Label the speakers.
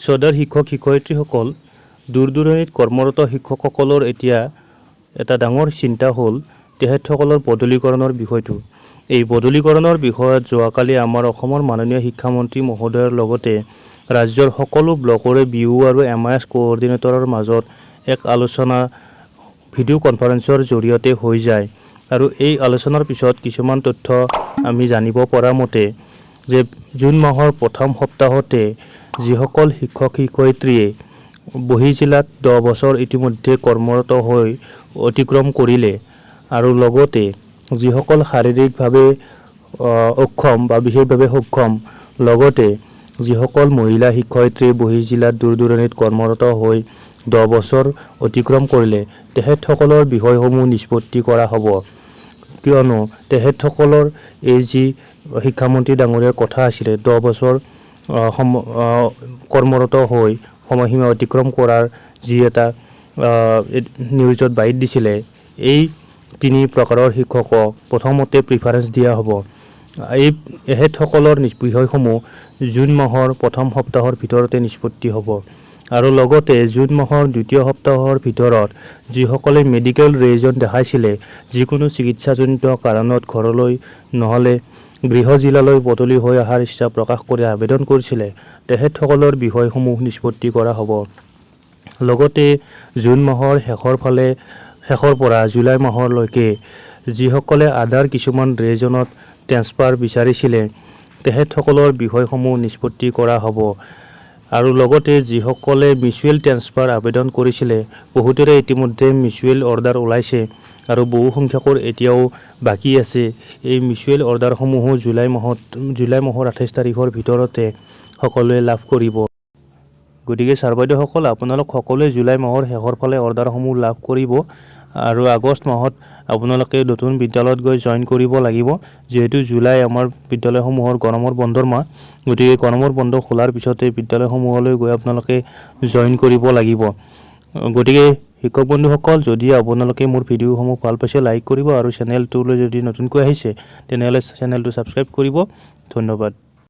Speaker 1: শ্ৰদ্ধাৰ শিক্ষক শিক্ষয়িত্ৰীসকল, দূৰ দূৰণিত কৰ্মৰত শিক্ষকসকলৰ এতিয়া এটা ডাঙৰ চিন্তা হ'ল তেখেতসকলৰ বদলিকৰণৰ বিষয়টো। এই বদলিকৰণৰ বিষয়ত যোৱাকালি আমাৰ অসমৰ মাননীয় শিক্ষামন্ত্ৰী মহোদয়ৰ লগতে ৰাজ্যৰ সকলো ব্লকৰে বি ও আৰু এম I S কোঅৰ্ডিনেটৰৰ মাজত এক আলোচনা ভিডিঅ' কনফাৰেন্সৰ জৰিয়তে হৈ যায় আৰু এই আলোচনাৰ পিছত কিছুমান তথ্য আমি জানিব পৰা মতে যে জুন মাহৰ প্ৰথম সপ্তাহতে যিসকল শিক্ষক শিক্ষয়িত্ৰীয়ে বহিঃজিলাত 10 বছৰ ইতিমধ্যে কৰ্মৰত হৈ অতিক্ৰম কৰিলে আৰু লগতে যিসকল শাৰীৰিকভাৱে অক্ষম বা বিশেষভাৱে সক্ষম, লগতে যিসকল মহিলা শিক্ষয়িত্ৰী বহিঃজিলাত দূৰ দূৰণিত কৰ্মৰত হৈ 10 বছৰ অতিক্ৰম কৰিলে, তেখেতসকলৰ বিষয়সমূহ নিষ্পত্তি কৰা হ'ব। কিয়নো তেখেতসকলৰ এই যি শিক্ষামন্ত্ৰী ডাঙৰীয়াৰ কথা আছিলে, 10 বছৰ কৰ্মৰত হৈ সময়সীমা অতিক্ৰম কৰাৰ যি এটা নিউজত বাইট দিছিলে, এই তিনি প্ৰকাৰৰ শিক্ষকক প্ৰথমতে প্ৰিফাৰেঞ্চ দিয়া হ'ব। এই এখেতসকলৰ বিষয়সমূহ জুন মাহৰ প্ৰথম সপ্তাহৰ ভিতৰতে নিষ্পত্তি হ'ব আৰু লগতে জুন মাহৰ দ্বিতীয় সপ্তাহৰ ভিতৰত যিসকলে মেডিকেল ৰিজন দেখাইছিলে, যিকোনো চিকিৎসাজনিত কাৰণত ঘৰলৈ নহ'লে গৃহ জিলালৈ বদলি হৈ অহাৰ ইচ্ছা প্ৰকাশ কৰি আবেদন কৰিছিলে, তেখেতসকলৰ বিষয়সমূহ নিষ্পত্তি কৰা হ'ব। লগতে জুন মাহৰ শেষৰ পৰা জুলাই মাহলৈকে যিসকলে আদাৰ কিছুমান ৰিজনত ট্ৰেন্সফাৰ বিচাৰিছিলে, তেখেতসকলৰ বিষয়সমূহ নিষ্পত্তি কৰা হ'ব। আৰু লগতে যিসকলে মিউচুৱেল ট্ৰেন্সফাৰ আবেদন কৰিছিলে, বহুতৰে ইতিমধ্যে মিউচুৱেল অৰ্ডাৰ ওলাইছে আৰু বহু সংখ্যকৰ এতিয়াও বাকী আছে। এই মিউচুৱেল অৰ্ডাৰসমূহো জুলাই মাহৰ 28 তাৰিখৰ ভিতৰতে সকলোৱে লাভ কৰিব। গতিকে ছাৰ বাইদেউসকল, আপোনালোক সকলোৱে জুলাই মাহৰ শেষৰ ফালে অৰ্ডাৰসমূহ লাভ কৰিব আৰু আগষ্ট মাহত আপোনালোকে নতুন বিদ্যালয়ত গৈ জইন কৰিব লাগিব। যিহেতু জুলাই আমাৰ বিদ্যালয়সমূহৰ গৰমৰ বন্ধৰ মাহ, গতিকে গৰমৰ বন্ধ খোলাৰ পিছতে বিদ্যালয়সমূহলৈ গৈ আপোনালোকে জইন কৰিব লাগিব। গতিকে শিক্ষক বন্ধুসকল, যদি আপোনালোকে মোৰ ভিডিঅ'সমূহ ভাল পাইছে, লাইক কৰিব আৰু চেনেলটোলৈ যদি নতুনকৈ আহিছে, তেনেহ'লে চেনেলটো ছাবস্ক্ৰাইব কৰিব। ধন্যবাদ।